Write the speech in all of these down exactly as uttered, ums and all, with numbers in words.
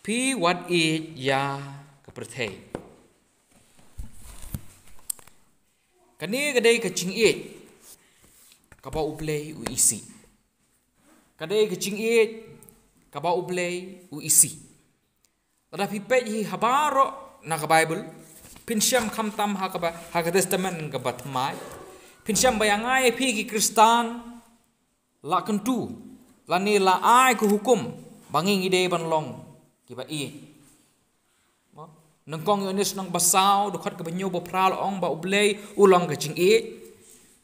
Phi wat ïeit ïa ka pyrthei. Kane ka dei ka jingïeit kaba U Blei u isih. Ka dei ka jingïeit kaba U Blei u isih. Lada phi peit hi ha baroh na ka Baibl, phin shem khamtam ha kaba, ha ka Testament kaba thymmai. Phin shem ba ïa nga ïa phi ki Khristan la kyntu, lane la ai ka hukum ba ngi ngi dei ban long kiba ïeit. Mo? Nyngkong Ïoannis lynnong ba saw, dkhot kaba hynñiew ba phra la ong ba U Blei u long ka jingïeit.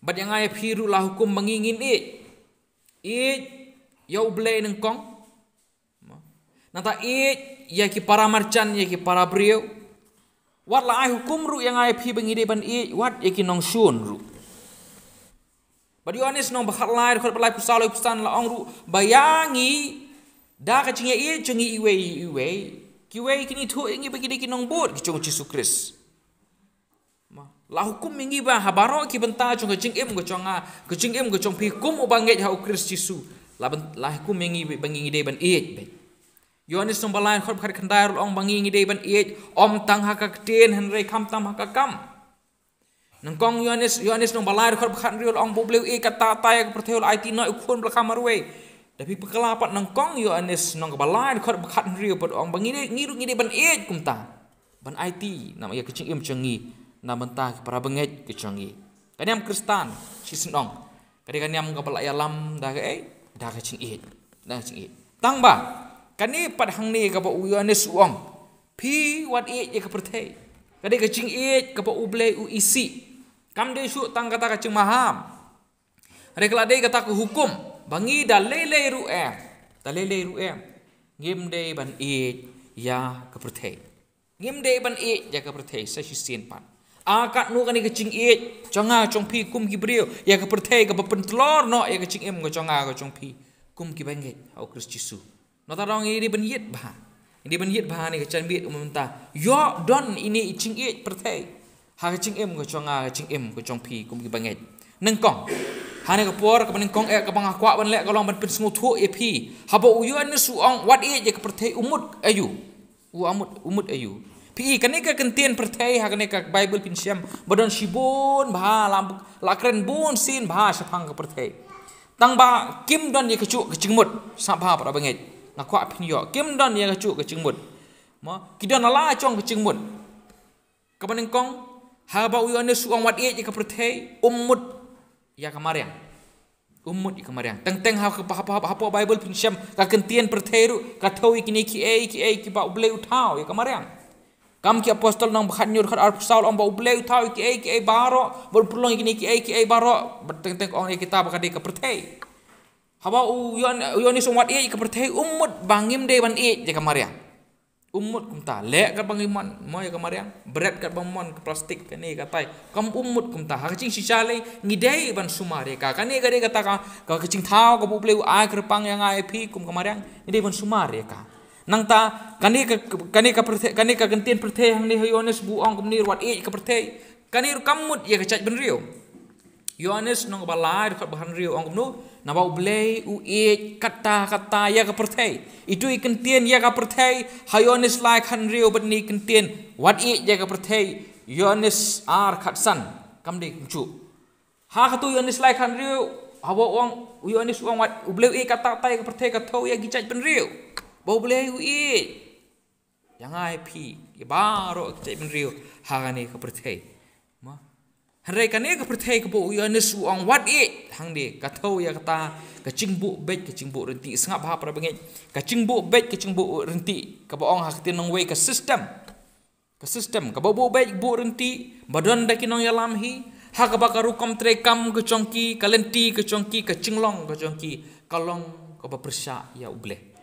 Bad ïa nga ïa phi ruh la hukum ba ngi ngin ïeit. Ïeit ïa U Blei nyngkong. Mo? Nangta ïeit ïa ki para marjan, ïa ki para briew. Wat la ai hukum ruh ïa nga ïa phi ba ngi dei ban ïeit wat ïa ki nongshun ruh. Bad Ïoannis lynnong ba khatlai, dkhot ba laiphew saw, laiphew san la ong ruh ba ïa ngi, da ka jingïeit jong ngi iwei iwei, kiwei kin ithuh ïa ngi ba ki dei ki nongbud ki jong U Jisu Khrist. Mo, la hukum ïa ngi ba ha baroh ki bynta jong ka jingim ka jong nga, ka jingim ka jong phi kum uba ngeit ha U Khrist Jisu. La ban, la hukum ïa ngi ba ngi ngi dei ban ïeit beit. Ïoannis lynnong ba lai, dkhot ba khatkhyndai ruh la ong ba ngi ngi dei ban ïeit, ym tang ha ka ktien hynrei khamtam ha ka kam. Nyngkong Ïoannis, Ïoannis lynnong ba lai, dkhot ba khathynriew la ong ba U Blei u ïeit katta katta ïa ka pyrthei, u la aiti noh u khun ba la kham marwei. Da phi peit kylla pat nyngkong Ïoannis lynnong ba lai, dkhot ba khathynriew pat ong ba ngi dei, ngi ruh ngi dei ban ïeit kumta. Ban aiti na ïa ka jingim jong ngi na bynta ki para bangeit ki jong ngi. Ka niam Khristan, shisien ong, ka dei ka niam kaba la ïalam da kaei, da ka jingïeit. Da ka jingïeit. Tang ba kane pat hangne kaba u Ïoannis u ong, phi wat ïeit ïa ka pyrthei. Ka dei ka jingïeit kaba U Blei u isih. Kam dei shuh tang kata ka jingmaham. Hynrei ka la dei kata ka hukum ba ngi da lei lei ruh em, da lei lei ruh em, ngim dei ban ïeit ïa ka pyrthei. Ngim dei ban ïeit ïa ka pyrthei sa shisien pat. A katno kane ka jingïeit jong nga jong phi kum ki briew ïa ka pyrthei kaba pyntlor noh ïa ka jingim ka jong nga ka jong phi kum ki bangeit ha U Khrist Jisu. Nangta ruh ngi dei ban ïeit bha. Ngi dei ban ïeit bha ne ka janmiet, um mynta ïoh don ine i jingïeit pyrthei ha ka jingim ka jong nga, ka jingim ka jong phi kum ki bangeit. Nyngkong, ha kane ka por kaba nyngkong eh kaba nga kwah ban leh ka long ban pynsngewthuh ïa phi. Haba u Ïoannis u ong wat ïeit ïa ka pyrthei, u mut aïu? U mut, u mut aïu? Phi i kane ka kyntien pyrthei ha kane ka Baibl phin shem ba don shibun bha, la, la kren bun sien bha shaphang ka pyrthei. Tang ba kim don ïa kajuh ka jingmut, sngap bha para bangeit. Nga kwah phin ïoh, kim don ïa kajuh ka jingmut. Mo, ki don la la jong ka jingmut. Kaba nyngkong, haba u Ïoannis u ong wat ïeit ïa ka pyrthei, um mut ïa ka mariang. Um mut ïa ka mariang. Teng teng ha, ha, ha, hapoh Baibl phin shem ka kyntien pyrthei ruh ka thew ïa kine kiei kiei kiba U Blei u thaw ïa ka mariang. Kam Ki Apostol lynnong ba khathynñiew dkhot arphew saw la ong ba U Blei u thaw ïa kiei kiei baroh, bad u pynlong ïa kine kiei kiei baroh, bad teng teng ong ïa kita ba ka dei ka pyrthei. Haba u Ïoan-, u Ïoannis u ong wat ïeit ïa ka pyrthei, um mut ba ngim dei ban ïeit ïa ka mariang. Um mut kumta, leh katba ngi mon, mo, ïa ka mariang, bret katba mon, ka plastik, kane katai. Kam, um mut kumta, ha ka jingshisha lei ngi dei ban sumar ïa ka. Kane ka dei kata ka, ka, ka jingthaw kaba U Blei u ai kyrpang ïa nga ïa phi kum ka mariang, ngi dei ban sumar ïa ka. Nangta kane ka, kane ka pyrthei, kane ka kyntien pyrthei hangne ha Ïoannis ba u ong kumne, wat ïeit ïa ka pyrthei, kane ruh kam mut ïa ka jaitbynriew. Ïoannis lynnong ba lai dkhot ba hynriew ong kumno, naba U Blei u ïeit katta katta ïa ka pyrthei. Itu i kyntien ïa ka pyrthei ha Ïoannis lai khathynriew bad ine i kyntien wat ïeit ïa ka pyrthei Ïoannis ar khatsan. Kam dei kumjuh. Ha katu Ïoannis lai khathynriew, haba u ong, u Ïoannis u ong wat, U Blei u ïeit katta katta ïa ka pyrthei, ka thew ïa ki jaitbynriew ba U Blei u ïeit. Ïa nga ïa phi, ïa baroh ki jaitbynriew ha kane ka pyrthei. Mo. Hynrei kane ka pyrthei kaba u Ïoannis u ong wat ïeit hangne, ka thew ïa kata ka jingbuh beit, ka jingbuh ryntih. Sngap bha para bangeit, ka jingbuh beit, ka jingbuh ryntih, kaba ong ha ka ktien nongwei ka system. Ka system kaba buh beit, buh ryntih, ba don da ki nongïalam hi, ha kaba ka rukom treikam ka jong ki, ka lynti ka jong ki, ka jinglong ka jong ki, ka long kaba pyrshah ïa U Blei.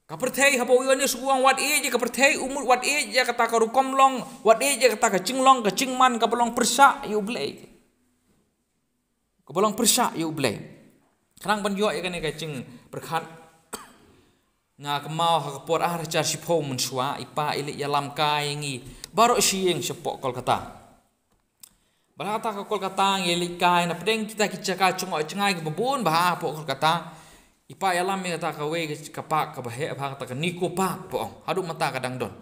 Ka pyrthei, haba u Ïoannis u ong wat ïeit ïa ka pyrthei, u mut wat ïeit ïa kata ka rukom long, wat ïeit ïa kata ka jinglong, ka jingman kaba long pyrshah ïa U Blei. Kaba long pyrshah ïa U Blei. Khnang ban ïoh ïa kane ka jingpyrkhat, nga kynmaw ha ka por ar hajar shiphew mynshuwa, i pa i leit ïalam kai ïa ngi baroh shi ïing shapoh Kolkata. Bad ha kata ka Kolkata ngi leit kai na pdeng kita ki jaka jngoh jngai kiba bun bha hapoh Kolkata. I pah ïalam ïa kata kawei ka park kaba heh bha, kata ka Nico Park ba ong. Haduh mynta ka dang don.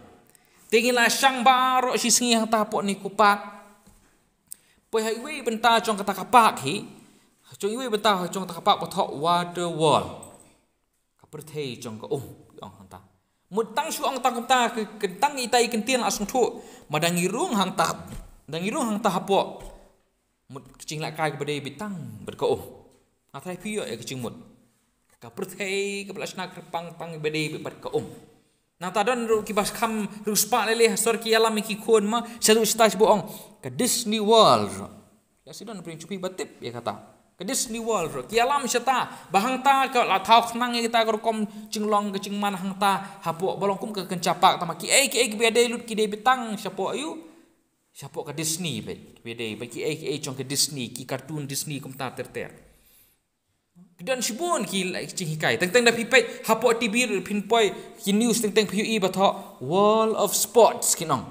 Te ngi la shang baroh shi sngi hangta hapoh Nico Park. Poi ha iwei bynta jong kata ka park hi. Jong iwei bynta jong kata ka park ba thoh Water World. Ka pyrthei jong ka um, ong hangta. Mut tang shu ong tang kumta, ka, ka tang itai kyntien la sngewthuh. Ma dang i rung hangta. Dang i rung hangta hapoh. Mut ka jingïalehkai kaba dei beit tang bad ka um. Nga tharai phi ïoh ïa ka jingmut. Ka pyrthei kaba la shna kyrpang tang ba dei beit bad ka um. Nangta don ruh kiba kham riewspah lei lei ha sor ki ïalam ïa ki khun ma, sha ruh sha tai sha ba ong ka Disney World ruh. Ïa shi don pyrshah phi ba tip ïa kata. Ka Disney World ruh ki ïalam shata ba hangta ka la thaw khnang ïa kata ka rukom jinglong ka jingman hangta hapoh ba long kum ka kynja park, tangba kiei kiei kiba dei lut ki dei beit tang shapoh ïa u, shapoh ka Disney beit, kiba dei beit kiei kiei jong ka Disney, ki cartoon Disney kumta ter ter. Ki don shibun ki, like, jinghikai. Teng teng da phi peit hapoh T V ruh phin poi ki news, teng teng phi ïohi ba thoh World of Sports kin ong.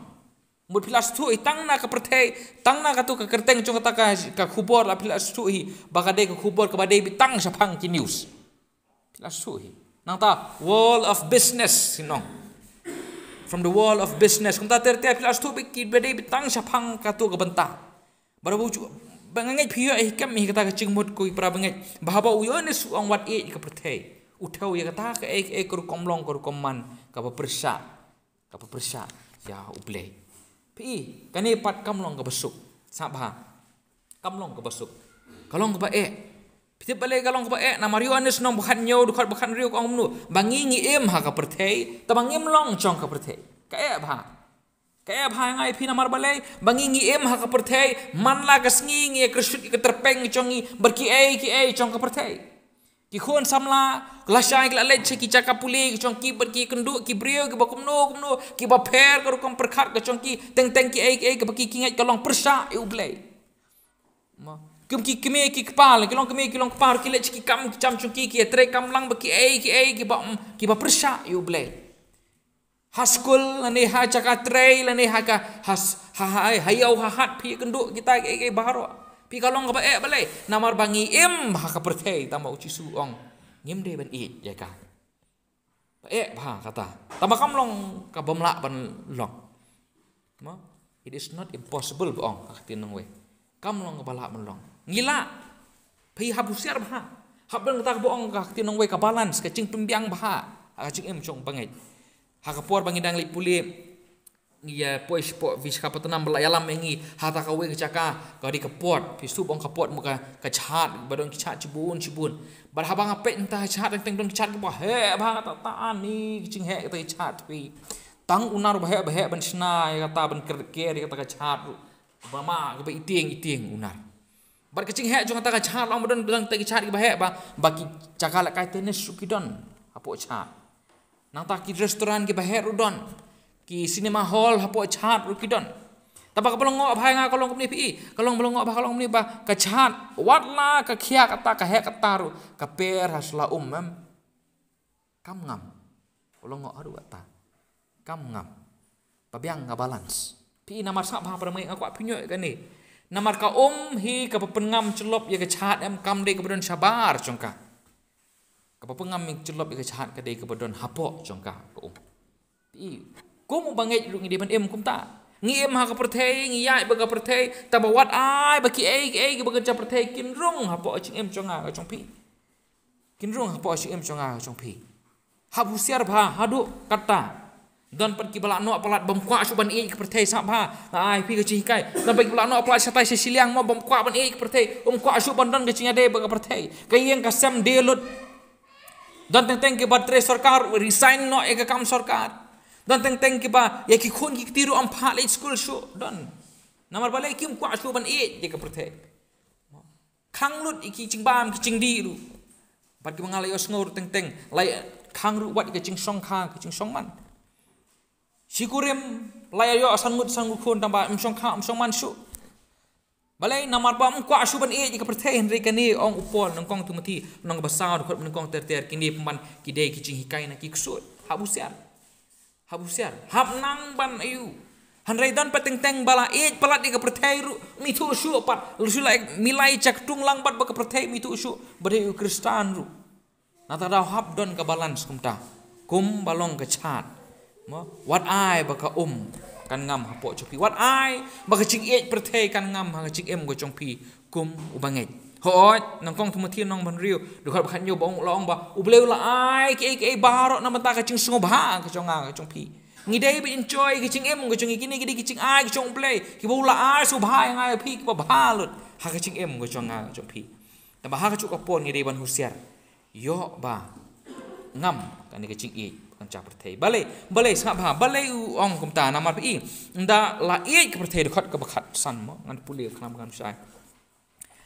Mut phi la sngewthuh hi, tang na ka pyrthei, tang na katu ka kyrteng jong kata ka, ka khubor la phi la sngewthuh hi ba ka dei ka khubor kaba dei beit tang shaphang ki news. Phi la sngewthuh hi. Nangta World of Business kin ong. From the World of Business. Kumta ter ter phi la sngewthuh beit kiba dei beit tang shaphang katu ka bynta. Ba u ju, ba nga ngeit phi ïoh hi kam hi kata ka jingmut ko i para bangeit. Ba haba u Ïoannis u ong wat ïeit ka pyrthei, u thew ïa kata kaei kaei ka rukom long ka rukom man kaba pyrshah, kaba pyrshah ïa U Blei. Phi i, kane pat kam long kaba suk. Sngap bha. Kam long kaba suk. Ka long kaba eh. Phi tip balei ka long kaba eh? Namar Ïoannis lynnong ba khathynñiew dkhot ba khathynriew ka ong kumno? Ba ngi ngi im ha ka pyrthei, tangba ngim long jong ka pyrthei. Ka eh bha. Ka eh bha ïa nga ïa phi namar balei? Ba ngi ngi im ha ka pyrthei, man la ka sngi ngi ïa kyrshuh ïa ka tyrpeng jong ngi bad kiei kiei jong ka pyrthei. Ki khun samla, lashai ki la leit sha ki jaka pule ki jong ki bad ki kynduh ki briew kiba kumno kumno, kiba pher ka rukom pyrkhat ka jong ki, teng teng kiei kiei kiba ki ki ngeit ka long pyrshah ïa U Blei. Mo. Kum ki kmie ki kpa, ki long kmie ki long kpa, ki leit sha ki kam ki jam jong ki, ki ïatrei kam lang bad kiei kiei kiba, mm, kiba pyrshah ïa U Blei. Ha skul lane ha jaka trei lane ha ka, ha s-, ha, ha, ha ïew ha hat phi kynduh kita kiei kiei baroh. Phi ka long kaba eh balei? Namar ba ngi im ha ka pyrthei, tangba U Jisu u ong ngim dei ban ïeit ïa ka. Ba eh bha kata. Tangba kam long kaba ym lah ban long. Mo? It is not impossible ba ong ha ka ktien nongwei. Kam long kaba lah ban long. Ngi lah. Phi hap husiar bha. Hap don kata kaba ong ha ka ktien nongwei ka balance, ka jingpynbiang bha ha ka jingim jong u bangeit. Ha ka por ba ngi dang leit pule, ngi ïa poi shapoh Visakhapatnam ba la ïalam ïa ngi ha kata kawei ka jaka ka dei ka port, phi sngewthuh ba ong ka port mo, ka, ka jhat ba don ki jhat shibun shibun. Bad haba nga peit na kata ka jhat, teng teng don ki jhat kiba heh bha, kata, kata ani ka jingheh kata ka jhat phi. Tang u nar ba heh ba heh ban shna ïa kata, ban ker ker ïa kata ka jhat ruh. Ba ma kaba itieng itieng u nar. Bad ka jingheh jong kata ka jhat long ba don, don tang ki jhat kiba heh ba, ba ki jaka lehkai tennis ruh ki don hapoh jhat. Nangta ki restaurant kiba heh ruh don. Ki cinema hall hapoh jhat ruh ki don. Tangba kaba long ngoh bha ïa nga ka long kumne phi i, ka long ba long ngoh bha ka long kumne ba ka jhat, wat la ka khiah kata, ka heh kata ruh, ka per ha sla um, em. Kam ngam. Ka long ngoh haduh kata. Kam ngam. Ba biang ka balance. Phi i, namar sngap bha para bangeit, nga kwah phin ïoh ïa kane. Namar ka um hi kaba pynngam jyllop ïa ka jhat, em, kam dei kaba don shabar jong ka. Kaba pynngam jyllop ïa ka jhat ka dei kaba don hapoh jong ka, ka um. Phi i, kum u bangeit ruh ngi dei ban im kumta. Ngi im ha ka pyrthei, ngi ïaid bad ka pyrthei, tangba wat ai ba kiei kiei kiba kynja pyrthei kin rung hapoh jingim jong nga ka jong phi. Kin rung hapoh jingim jong nga jong phi. Hap husiar bha haduh katta. Don pat kiba la noh palat bym kwah shuh ban ïeit ka pyrthei, sngap bha. Nga ai phi ka jinghikai. Don pat kiba la noh palat shatai sha shiliang mo, bym kwah ban ïeit ka pyrthei. Um kwah shuh ban don ka jingïadei bad ka pyrthei. Ka ïing ka sem die lut. Don teng teng kiba trei sorkar, resign noh ïa ka kam sorkar. Don teng teng kiba ïa ki khun ki kti ruh ym pat leit skul shuh. Don. Namar balei? Kim kwah shuh ban ïeit ïa ka pyrthei. Khang lut ïa ki jingbam ki jingdih ruh. Bad kiba nga la ïohsngew ruh teng teng, la ïa khang ruh wat ïa ka jingshongkha ka jingshongman. Shi kurim la ïa ïoh san ngut san ngut khun, tangba ym shongkha ym shongman shuh. Balei? Namar ba ym kwah shuh ban ïeit ïa ka pyrthei. Hynrei kane ong u Paul, nyngkong Timothi, lynnong ba saw, dkhot nyngkong ter ter, kine pynban ki dei ki jinghikai na ki ksuid. Hap husiar. Hap husiar. Hap nang ban ïeit. Hynrei don pat teng teng ba la ïeit palat ïa ka pyrthei ruh, ym ithuh shuh pat. Lada shu la milai jaktung lang pat bad ka pyrthei, ym ithuh shuh ba dei u Khristan ruh. Nangta daw hap don ka balance kumta. Kumba long ka chad. Mo, wat ai ba ka um kan ngam hapoh jong phi. Wat ai ba ka jingïeit pyrthei kan ngam ha ka jingim ka jong phi kum u bangeit. Hooid, nyngkong Timothi lynnong ba hynriew, dkhot ba khathynñiew ba ong, la ong ba U Blei u la ai kiei kiei baroh na bynta ka jingsngewbha ka jong nga ka jong phi. Ngi dei ban enjoy ka jingim ka jong ngi, kine ki dei ki jingai ka jong U Blei, kiba u la ai sngewbha ïa nga ïa phi, kiba bha lut ha ka jingim ka jong nga ka jong phi. Tangba ha kajuh ka por ngi dei ban husiar ïoh ba ngam kane ka jingïeit kynja pyrthei. Balei, balei sngap bha, balei u ong kumta, namar phi i, ynda la ïeit ka pyrthei, dkhot kaba khatsan mo, ngan pule khnang ba ngan shai.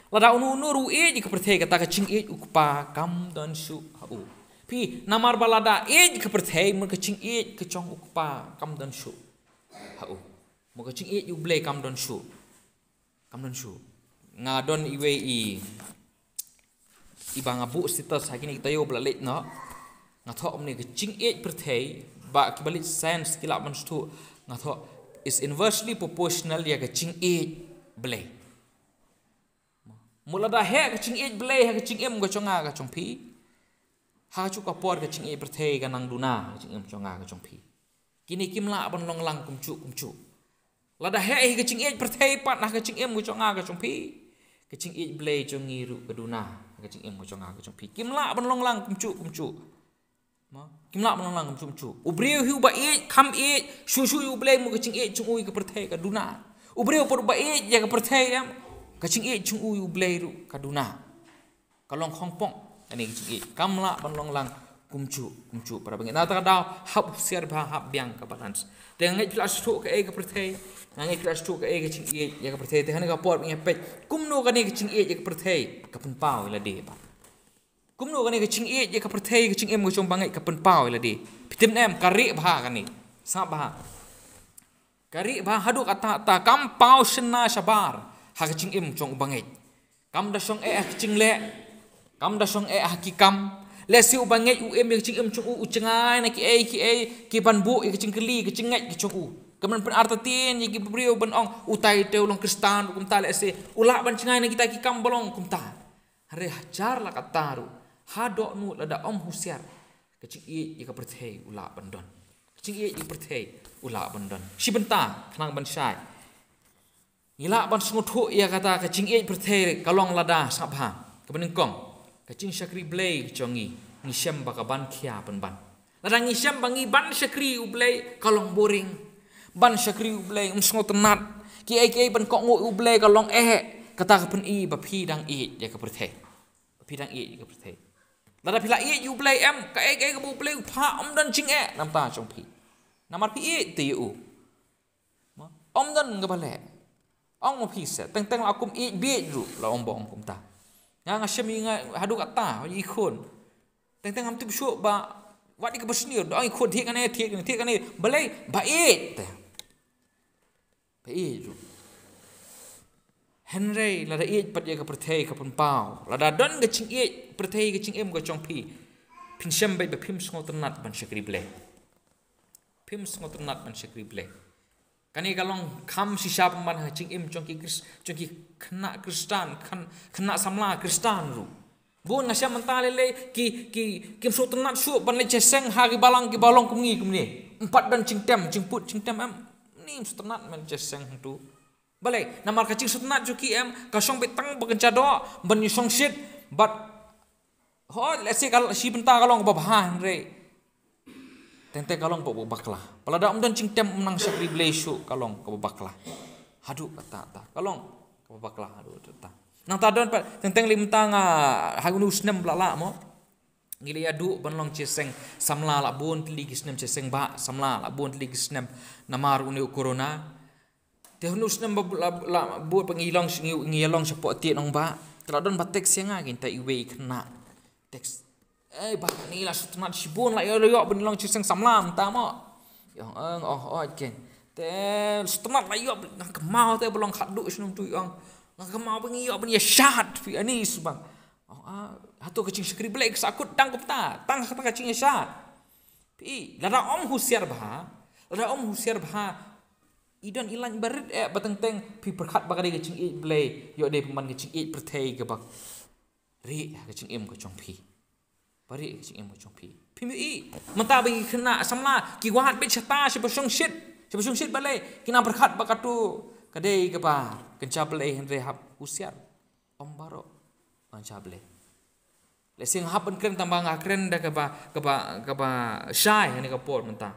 Lada uno uno ruh u ïeit ïa ka pyrthei, kata ka jingïeit u Kpa kam don shuh ha u. Phi, namar ba lada ïeit ïa ka pyrthei, mut ka jingïeit ka jong u Kpa kam don shuh ha u. Mut ka jingïeit ïa U Blei kam don shuh. Kam don shuh. Nga don iwei i, iba nga buh status ha kine ki taïew ba la leit noh. Nga thoh kumne, ka jingïeit pyrthei, ba kiba leit science ki lah ban sngewthuh, nga thoh, is inversely proportional ïa ka jingïeit Blei. Mut lada heh ka jingïeit Blei ha ka jingim ka jong nga ka jong phi, ha kajuh ka por ka jingïeit pyrthei kan nang duna ha ka jingim jong nga ka jong phi. Kine kim lah ban long lang kumjuh kumjuh. Lada heh hi ka jingïeit pyrthei pat ha ka jingim ka jong nga ka jong phi, ka jingïeit Blei jong ngi ruh ka duna ha ka jingim ka jong nga ka jong phi. Kim lah ban long lang kumjuh kumjuh. Mo, kim lah ban long lang kumjuh kumjuh. U briew hi uba ïeit, kham ïeit shuh shuh ïa U Blei, mut ka jingïeit jong u ïa ka pyrthei ka duna. U briew pat uba ïeit ïa ka pyrthei, em, ka jingïeit jong u ïa U Blei ruh ka duna. Ka long khongpong kane ka jingïeit. Kam lah ban long lang kumjuh kumjuh, para bangeit. Nangta ka daw hap husiar bha, hap biang ka balance. Te nga ngeit phi la sngewthuh kaei ka pyrthei, nga ngeit phi la sngewthuh kaei ka jingïeit ïa ka pyrthei. Te ha kane ka por ngin ïa peit kumno kane ka jingïeit ïa ka pyrthei ka pynpaw ïa lade pat. Kumno kane ka jingïeit ïa ka pyrthei, ka jingim ka jong u bangeit ka pynpaw ïa lade. Phi tip ne em, ka rieh bha kane. Sngap bha. Ka rieh bha haduh katta katta, kam paw shynna shabar ha ka jingim jong u bangeit. Kam da shong eh ha ka jingleh, kam da shong eh ha ki kam. Lehse u bangeit u im ïa ka jingim jong u, u jngai na kiei kiei kiban buh ïa ka jingkylli, ka jingngeit ka jong u. Kaban pynartatien ïa ki briew ban ong, utai te u long Khristan ruh kumta, lehse u lah ban jngai na kita ki kam ba long kumta. Hynrei hajar la katta ruh, haduh nu lada ym husiar, ka jingïeit ïa ka pyrthei u lah ban don. Ka jingïeit ïa ka pyrthei u lah ban don. Shi bynta khnang ban shai, ngi lah ban sngewthuh ïa kata ka jingïeit pyrthei ka long lada, sngap bha, kaba nyngkong, ka jingshakri Blei ka jong ngi, ngi shem ba ka ban khia pynban. Lada ngi shem ba ngi ban shakri U Blei ka long boring. Ban shakri U Blei, ym sngewtynnat. Kiei kiei ban kohnguh U Blei ka long eh. Kata ka pyni ba phi dang ïeit ïa ka pyrthei. Ba phi dang ïeit ïa ka pyrthei. Lada phi la ïeit ïa U Blei, em, kaei kaei kaba U Blei u phah ym don jingeh na bynta jong phi. Namar phi ïeit te ïa u. Mo? Ym don kaba leh. Ong ma phi se, teng teng la kum ïeit bieit ruh, la ong ba ong kumta. Nga nga shem ïa nga haduh katta, ïa i khun. Teng teng ngam tip shuh ba wat ïa kaba sniew, da ong i khun thied kane, thied kane, thied kane. Balei? Ba ïeit te. Ba ïeit ruh. Hynrei lada ïeit pat ïa ka pyrthei ka pynpaw, lada don ka jingïeit pyrthei ka jingim ka jong phi, phin shem beit ba phim sngewtynnat ban shakri Blei. Phim sngewtynnat ban shakri Blei. Kane ka long kham shisha pynban ha ka jingim jong ki Khris-, jong ki khynnah Khristan, khyn-, khynnah samla Khristan ruh. Bun nga shem mynta lei lei ki, ki, kim sngewtynnat shuh ban leit jingïaseng ha ki balang kiba long kumne kumne. Ym pat don jingtem, jingput jingtem, em. Ym sngewtynnat ban leit jingïaseng hangtu. Balei? Namar ka jingsngewtynnat jong ki, em, ka shong beit tang ba kan jia doh ban ïashong shit bad, hooid, lehse ka, shi bynta ka long kaba bha, hynrei teng teng ka long kaba bakla. Ba lada ym don jingtem, ym nang shakri Blei shuh, ka long kaba bakla. Haduh katta katta ka long kaba bakla haduh katta katta. Nangta don pat, teng teng lei mynta nga, ha une u snem ba la lah mo, ngi la ïa duh ban long jingïaseng samla, la bun tylli ki snem, jingïaseng bah samla, la bun tylli ki snem namar une u corona. Te ha une u snem ba la, la bud ba ngi long, ngi, ngi ïa long shapoh Tied Nongbah, te la don ba text ïa nga, kynta iwei i khynnah. Text, "Eh bah, ngi la sngewtynnat shibun, la ïoh, la ïoh ban long jingïaseng samla mynta mo." Ong, "Ong, oh, oh, ken." Te sngewtynnat, la ïoh, nga kynmaw te ba long khatduh snem tu, ong, "Nga kynmaw ba ngi ïoh ban ïashad phi ani shu bang." Ong, "Ah, hato ka jingshakri Blei ka sahkut tang kumta, tang kata ka jingïashad?" Phi, lada ym husiar bha, lada ym husiar bha, i don i lain barit eh ba teng teng phi pyrkhat ba ka dei ka jingïeit Blei, ïoh dei pynban ka jingïeit pyrthei kaba rieh ha ka jingim ka jong phi. Ba rieh ka jingim ka jong phi. Phim ïohi. Mynta ba ki khynnah samla ki wad beit shata sha ba shongshit. Sha ba shongshit balei? Ki nang pyrkhat ba kato ka dei kaba kynja Blei, hynrei hap husiar. Ym baroh ba kynja Blei. Lehse nga hap ban kren tang ba nga kren da kaba, kaba, kaba shai ha kane ka por mynta.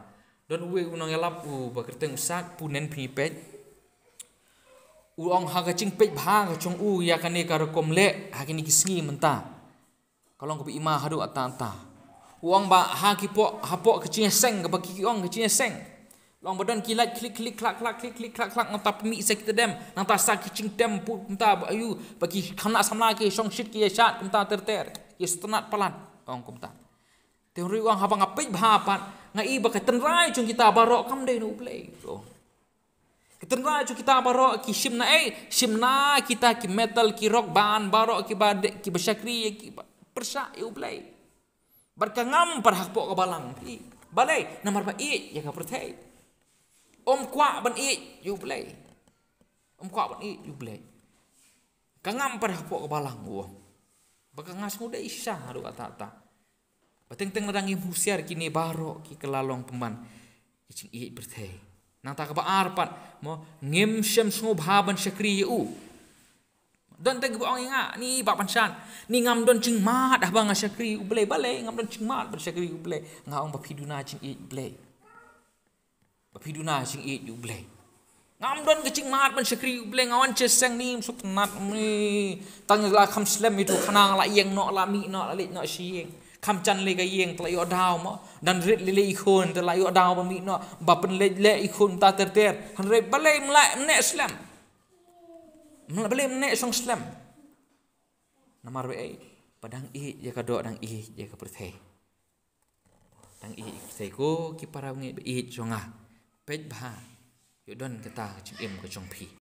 Don uwei u nongïalap uba kyrteng u Sak, pynban phi peit. U ong ha ka jingpeit bha ka jong u ïa kane ka rukom leh ha kine ki sngi mynta, ka long kaba ima haduh katta katta. U ong ba ha ki por, hapoh ka jingïaseng kaba ki ong ka jingïaseng, long ba don ki lait khlieh khlieh khlak khlak, khlieh khlieh khlak khlak, nangta pynmih sa ki tdem, nangta sa ki jingtem, kumta ba aïu ba ki khynnah samla ki shongshit, ki ïashad kumta ter ter, ki sngewtynnat palat, ong kumta. Te hynrei u ong haba nga peit bha pat, nga i ba ka tynrai jong kita baroh kam dei na U Blei. Ka tynrai jong kita baroh ki shim na ei, shim na kita ki metal, ki rock band, baroh kiba de-, kiba shakri, kiba pyrshah ïa U Blei. Bad ka ngam pat hapoh ka balang. Balei? Namar ba ïeit ïa ka pyrthei. Ym kwah ban ïeit ïa U Blei. Ym kwah ban ïeit ïa U Blei. Ka ngam pat hapoh ka balang, u ong. Ba ka nga sngew dei shisha haduh katta katta. Ba teng teng lada ngim husiar, kine baroh ki kylla long pynban ki jingïeit pyrthei. Nangta kaba ar pat, mo, ngim shym sngewbha ban shakri ïa u. Don teng kiba ong ïa nga, ni Bah Pansan, ni ngam don jingmad haba nga shakri U Blei. Balei ngam don jingmad ban shakri U Blei? Nga ong ba phi duna jingïeit Blei. Ba phi duna jingïeit U Blei. Ngam don ka jingmad ban shakri U Blei, nga wan sha seng, ni ym sngewtynnat, ni tang la kham slem ïa tu, khnang la ïeng noh, la mih noh, la leit noh sha ïing. Kham jan lei ka ïing, te la ïoh daw, mo. Dang rit lei lei i khun, te la ïoh daw ba mih noh, ba pynleit leh i khun ta ter ter. Hynrei balei ym lah, ym neh slem? Balei ym neh shong slem? Namar ba ei, ba dang ïeit ïa ka doh, dang ïeit ïa ka pyrthei. Dang ïeit ïa ka pyrthei. Ko ki para bangeit ba ïeit jong nga, peit bha. Ïoh don kata ka jingim ka jong phi.